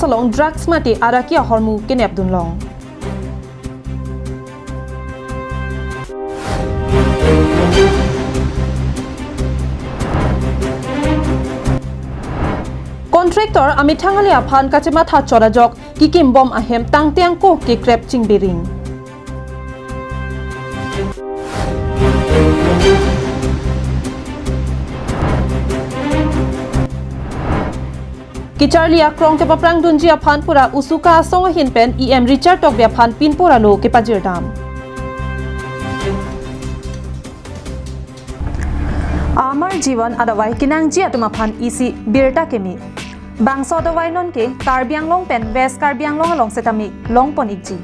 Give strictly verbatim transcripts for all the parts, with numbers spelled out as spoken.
along drugs mate araki ahormu kenep dunlong. Contractor amethang ale aphan kachematha chot ajok kikim bom ahem tangte angko kekrep chingbiring. Kecharli akrong kepaprang dunji aphan pura USUKA asong ahin pen EM Richard Tokbi aphan pinpur alo kepajirdam. Amar Jivan adavai kenangji atum aphan isi birta keme. Bangso adavai nonke Karbi Anglong pen West Karbi Anglong along setame longpon ikji.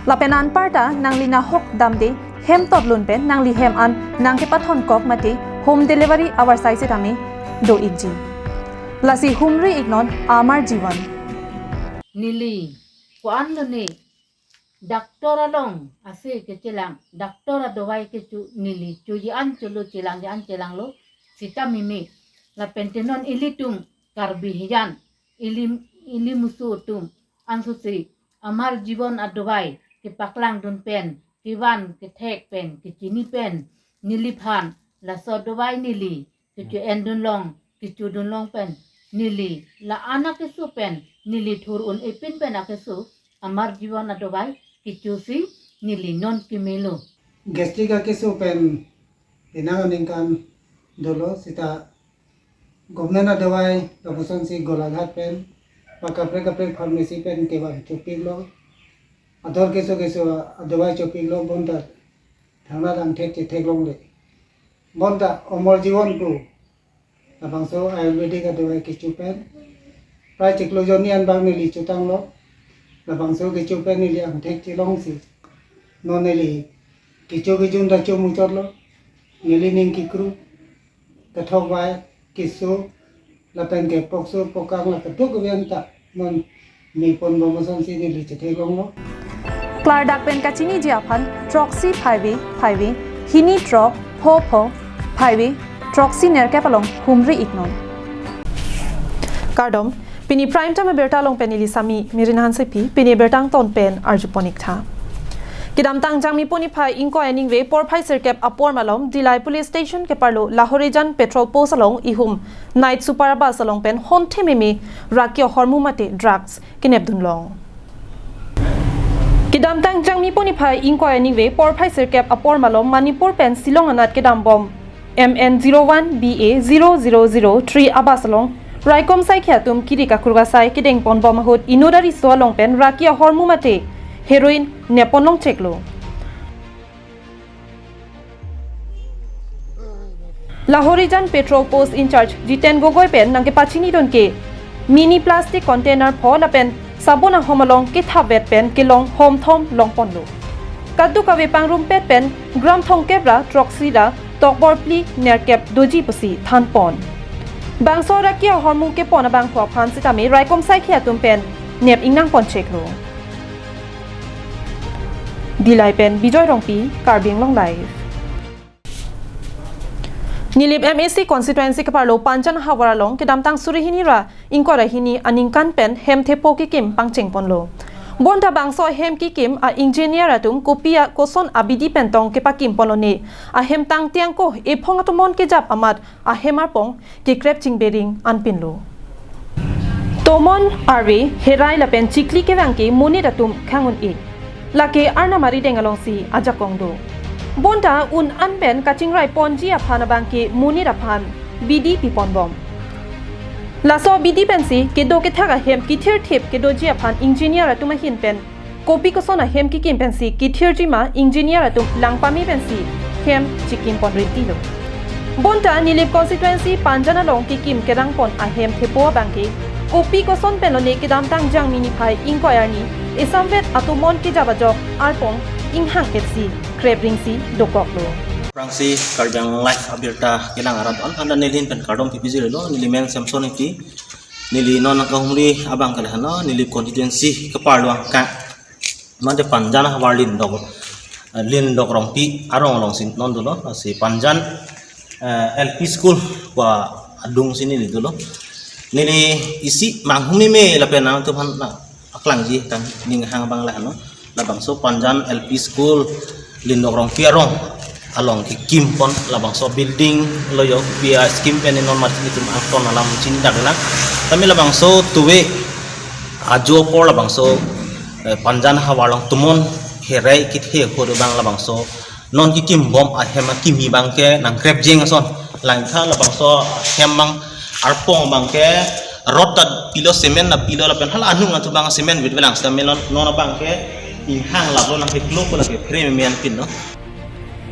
Lapen anparta nangli nahok damde hem totlun pen nangli hem an nangkepathon kok mate home delivery avarsai setame do ikji. Lasi humri iknon Amar Jivan. Neli ko-an lone doctor along ase kechelang, doctor adavai kecho neli choji an cholo, chelang ji an chelanglo, sita meme. Lapen te non ilitum Karbi hijan, ili, ili musu atum ansose Amar Jivan adavai kepaklang dun pen, kevan kethek pen, kechini pen, neliphan laso adavai neli kecho-en dunlong, kecho dunlong pen neli la-an akeso pen neli thur un-e pin pen akeso Amar Jivan adavai kechosi neli non kemelo. Gastric akeso pen penang aningkan dolo, sita government adavai lapuson si Golaghat pen ba kaprek kaprek pharmacy pen kevan chopiklo. Ador keso keso adavai chopiklo, bonta thangnat angthek chetheklongle. Bonta Amar Jivan pu labangso Ayurvedic adavai kecho pen prai chiklo jonni an bang neli chotanglo. Labangso kecho pen neli angthek chelongsi non neli kecho kejun ta chomuchotlo. Neli ning kekru, kethok vai, keso lapen ke pokso pokang la keduk kevian ta non mepon bom asonsi neli chetheklonglo. Klardak pen kachiniji aphan throksi phaivi phaivi, hini throk pho pho phaivi, throksi nerkep along humri iknon. Kardom, pini Prime Time abirta along pen neli Sami Mirin Hansepi, pini abirta angton pen arjupon iktha. Kedamtang Jangmi pon niphai ingkoi aningve porphai sirkep apor malom Dillai Police Station keparlo Lahorijan Patrol Post along ihum night super bus along pen honthememe raki ahormu mate drugs kenep dunlong. Kedamtang Jangmi pon niphai ingkoi aningve porphai sirkep apor malom Manipur pen Shillong anat kedam bom M N zero one B A zero zero zero three abus along raikom saikhi atum kiri kakruk asai kedeng pon bom ahut inut ariso along pen raki ahormu mate heroin nepon longcheklo. Lahorijan Patrol Post in-charge Jiten Gogoi pen nangkepachini dunke mini plastic container pho lapen sabon ahom along kethapvet pen kelong homthom longponlo. Kadokave pangrumpet pen gram thomkep ra throksi ra tokbor phli nerkep doji pusi thanpon. Bangso raki ahormu kepon abangphu aphan sitame raikom saikhi atum pen nep ingnang poncheklo. Dillai pen Bijoy Rongpi, Karbi Anglong Live. Nilip M A C constituency keparlo Panjan havar along kedamtang suri hini ra ingkoi ra hini aningkan pen hem thepo kekim pangcheng ponlo. Bonta bangso hem kekim a-engineer atum kopi akoson abidi pen tong kepakim ponlone, ahem tangte angko ephong atomon kejap amat ahem arpong kekrep chingbiring anpinlo. Tomon arve herai lapen chikli kevang ke monit atum khang un-e. Lake arnam arideng alongsi ajakong do. Bonta un an pen kachingrai ponji aphan abang ke monit aphan bidi pipon bom. Laso bidi pensi kedo kethak ahem kethirthip kedoji aphan engineer atum ahin pen kopi koson ahem kekim pensi kethirji ma engineer atum langpame pensi hem chikim pon rinti lo. Bonta Nilip constituency Panjan along kekim kerang pon ahem thepo abang ke kopi koson pen lone kedamtang Jangmi niphai ingkoi arni esamvet atomon kejap ajok arpong inghang etsi krep ringsi dokoklo. Prangsi Karbi Anglong Live abirta kelang arat on handa neli ahin pen kardom pipiji lo, neli men Samson Ingti, neli non nangkahumri abang ke lahenlo, Nilip constituency keparlo angkang mate Panjan havar Lindok, eh, Lindok Rongpi arong alongsi non dolo, si Panjan, eh, L P school pu adungsi neli dolo. Neli isi manghumeme lapen nangtum aphan na aklangji tang ning hang abang lahenlo. Labangso Panjan L P School, Lindok Rongpi arong along kekim pon, labangso building lo yo, P I scheme pen non mati itum angton alam chini dak lang. Tame labangso tuwe ajo apor labangso, eh, Panjan havar along tomon herai kethe ahut abang labangso non kekim bom ahem akimi abangke nangkrep jeng ason. Langtha labangso ahem abang arpong abangke rot ta pilo, cement ta pilo lapen hala anung atum abang cement wit velang sita melon non abangke inghang lablo nangkeklo ko lake phere memen pin no.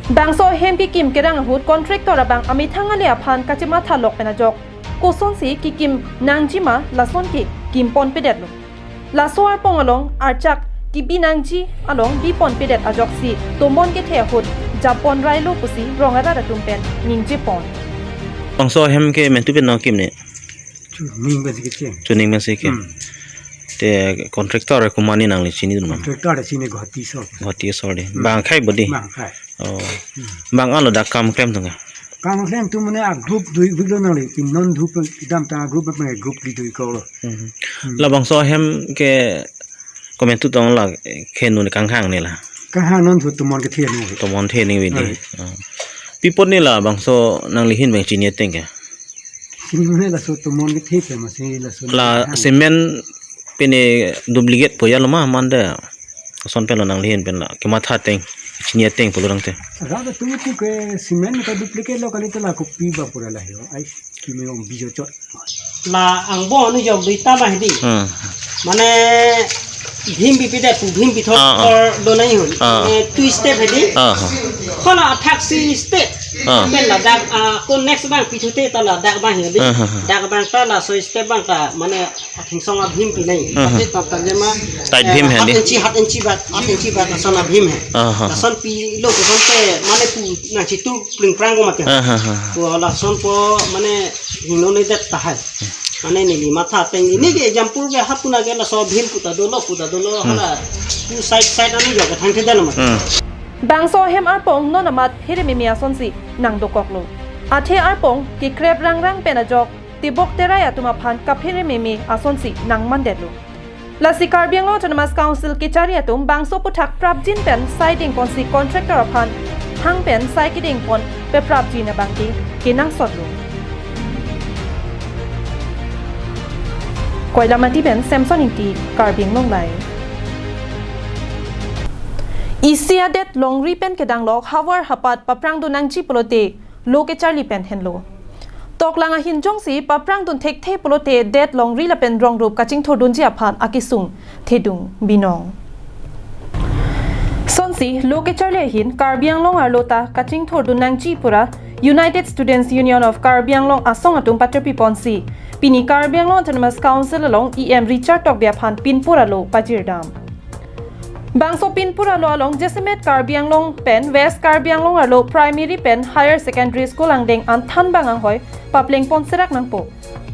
Bangso ahem kekim kerang ahut contractor abang amethang ale aphan kachematha lok pen ajok kosonsi kekim nangjima lason kekim ponpedetlo. Laso arpong along archak kebi nangji along bi ponpedet ajoksi tomon kethe ahut japon railo pusi rong arat atum pen ningje pon. Bangso ahem ke mentu pen nangkim ne? Chuning basi kecil. Chuning basi ke. Hmm. Te contractor komatne nangli chinidun ma? Contractor chini Guwahati asor. Guwahati asor de. Hmm. Bang akhai bo de? Bang akhai. Oh. Hmm. Bang alo dak kam klem tung ka? Kam klem tung mane a group dui biglo nangli. Pin non dhup dam ta group ma group li dui ko lo. Hmm. Hmm. Labangso ahem ke komentu tong la, eh, khenu ne kanghang ne la. Kanghang non thu tomon kethe nu. Tomon the ni widi. Ai. Oh. Pi apot ne labangso nangli ahin pen chini ateng ke? Chini mane laso tomon kethe pen masi laso la kanghang. Cement pen duplicate po ya lo ma mande. Ason pen lo nangli ahin pen la kematha ateng, chini ateng pulo rang te. Rada tu tu ke cement ka duplicate lo kali te la kopi ba pura la ho. Ai kimi ong bijo chot. La angbong anu jok dui ta ba hedi. Hmm. Mane bhim bipide pu bhim bithor Ah, ah. Tor do nai hun. Ah. Mane two step hedi. Ah, ah. Kona athak si step. Ah. Pen ladak, ah, ko next abang pithu te ta ladak abang hedi. Ah, ah, ah. Dak abang ta laso step abang ta mane atheng song abhim pi nai. Mhm. Pate tap tap jema, Tight eh, bhim hai half di. Inchi, half inchi bak, half inchi bak lason abhim hai. Aha. Lason pilo koson te mane pu nangchitur pling prang ko mati. Aha, aha. Pu lason po mane hingno ne det tahai. Mane neli matha ateng ini ke example ke hapuna ke laso abhim pu ta dolo, pu ta dolo, Hmm. Hala pu side side anu jok thang the dan mati. Hmm. Bangso ahem arpong non amat phere meme asonsi nangdokoklo. Athe arpong kekrep rangrang pen ajok tebok terai atum aphan kaphere meme asonsi nangmandetlo. Lasi Karbi Anglong Autonomous Council kechari atum bangso aphuthak prapjin pen sai dengponsi contractor aphan hang pen sai kedengpon pe prapjin abangke kenangsotlo. Koilamati pen Samson Ingti, Karbi Anglong Live. Isi adet longri pen kedanglok havar hapat paprangdun nangji pulote lo kecharli pen henlo. Toklang ahin jongsi paprangdun thekthe pulote det longri lapen rongrup kachingthurdunji aphan akesung thedung binong. Sonsi lo kecharli ahin Karbi Anglong arlo ta kachingthurdun nangji pura United Students Union of Karbi Anglong asong atum paterpi ponsi pini Karbi Anglong Autonomous Council along E M Richard Tokbi aphan pinpura lo pajirdam. Bangso pinpura lo along jasemet Karbi Anglong pen West Karbi Anglong arlo primary pen higher secondary school angdeng an thanbang anghoi paplengpon serak nangpo.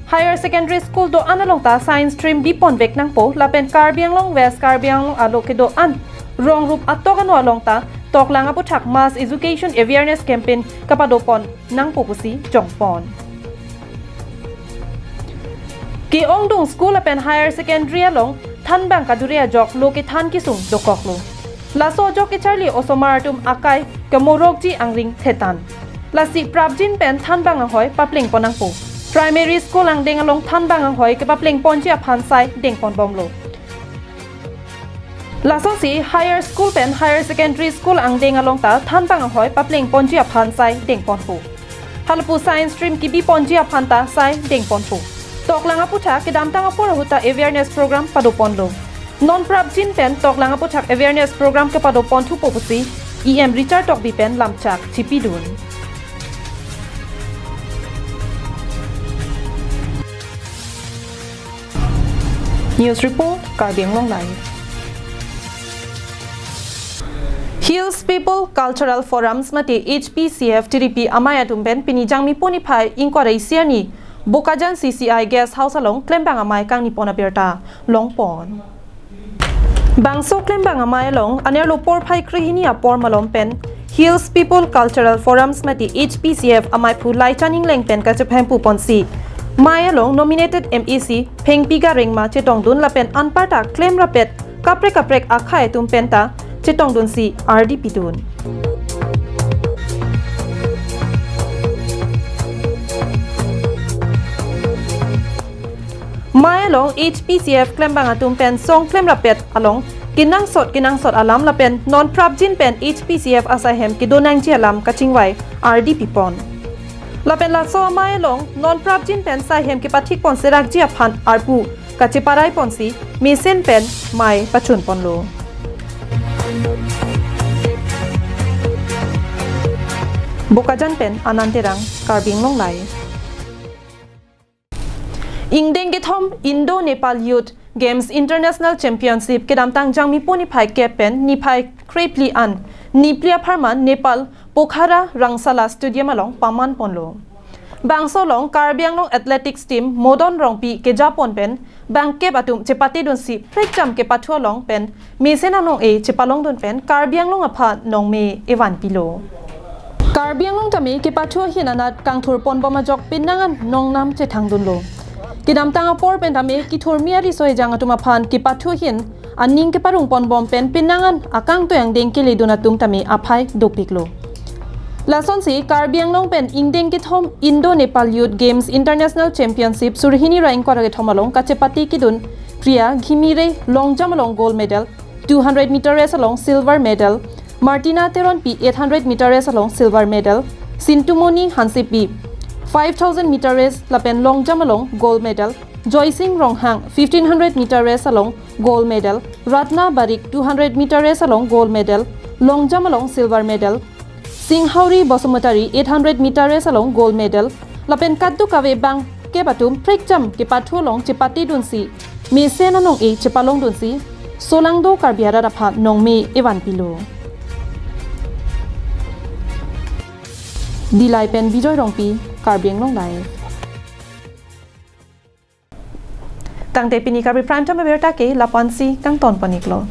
Higher secondary school do-an along ta science stream biponvek nangpo lapen Karbi Anglong West Karbi Anglong arlo kedo-an rongrup atok ano along ta toklang aphuthak mass education awareness campaign kapadopon nangpo pusi jongpon. Ke-ongdung school lapen higher secondary along thanbang kadure ajok lo kethan kesung dokoklo. Laso ajok kecharli osomar atum akai kemorokji angring thetan. Lasi prapjin pen thanbang anghoi paplengpon nangpo. Primary school angdeng along thanbang anghoi kepaplengponji aphan sai dengponbomlo. Lasonsi higher school pen higher secondary school angdeng along ta thanbang anghoi paplengponji aphan sai dengponpo. Halapu science stream kebiponji aphan ta sai dengponpo. Toklang aphuthak kedamtang apor ahut ta awareness program padoponlo. Non prapjin pen toklang aphuthak awareness program kepadoponthupo pusi E M Richard Tokbi pen lamchak chipidun. News report, Karbi Anglong Live. Hills People Cultural Forums mate H P C F T D P amei atum pen pini Jangmi puni phai ingkoi ra isi arni Bokajan C C I Guest House along klembang amei kangnipon abirta longpon. Bangso klembang amei along anerlo porphai krehini apor malom pen Hills People Cultural Forums mate H P C F ameiphu Laichan Engleng pen kachepahempuponsi Mei along nominated M A C Phengpi Garengma chetongdun lapen anparta klemrapet kaprek kaprek akhei atum penta chetongdunsi ardi pidun. Mei along H P C F klembang atum pen song klemrapet along kenangsot kenangsot alam lapen non prapjin pen H P C F asaihem kedonangji alam kachingvai ardi pipon. Lapen laso amei along non prapjin pen saihem kepathikpon serakji aphan arpu kacheparai ponsi mesen pen mei pachun ponlo. Bokajan pen Anand Terang, Karbi Anglong Live. Ingdeng kethom Indo Nepal Youth Games International Championship kedamtang Jangmipo niphai kep pen niphai krephli an, niphli apharman Nepal Pokhara Rangsala Stadium along paman ponlo. Bangso along Karbi Anglong Athletics Team Modon Rongpi kejapon pen bangkep atum chepatedunsi prekjam kepathu along pen mesen anong-e chepalongdun pen Karbi Anglong aphan nongme evan pilo. Karbi Anglong tame kepathu ahin anat kangthur ponbom ajok penang an nongnam chethangdunlo. Kedamtang apor pen tame kethurmi ariso ejang atum aphan kepathu ahin aning keparong ponbom pen penang an akangtui angdeng keledun atum tame aphai dopiklo. Lasonsi Karbi Anglong pen ingdeng kethom Indo Nepal Youth Games International Championship surhini ra ingkoi ra kethom along kachepate kedun Priya Ghimire long jump along gold medal, two hundred meter race along silver medal, Martina Teronpi eight hundred meter race along silver medal, Sintumoni Hansepi five thousand meter race lapen long jump along gold medal, Joysing Ronghang fifteen hundred meter race along gold medal, Ratna Barik two hundred meter race along gold medal, long jump along silver medal, Singhauri Basumatary eight hundred meter race along gold medal, lapen kadokave bangkep atum prekjam kepathu along chepatedunsi mesen anong-e chepalongdunsi solangdo Karbi arat aphan nongme evan pilo. Dillai pen Bijoy Rongpi, Karbi Anglong Live. Tangte pini Karbi Prime Time abirta ke lapu-ansi kangton pon-iklo.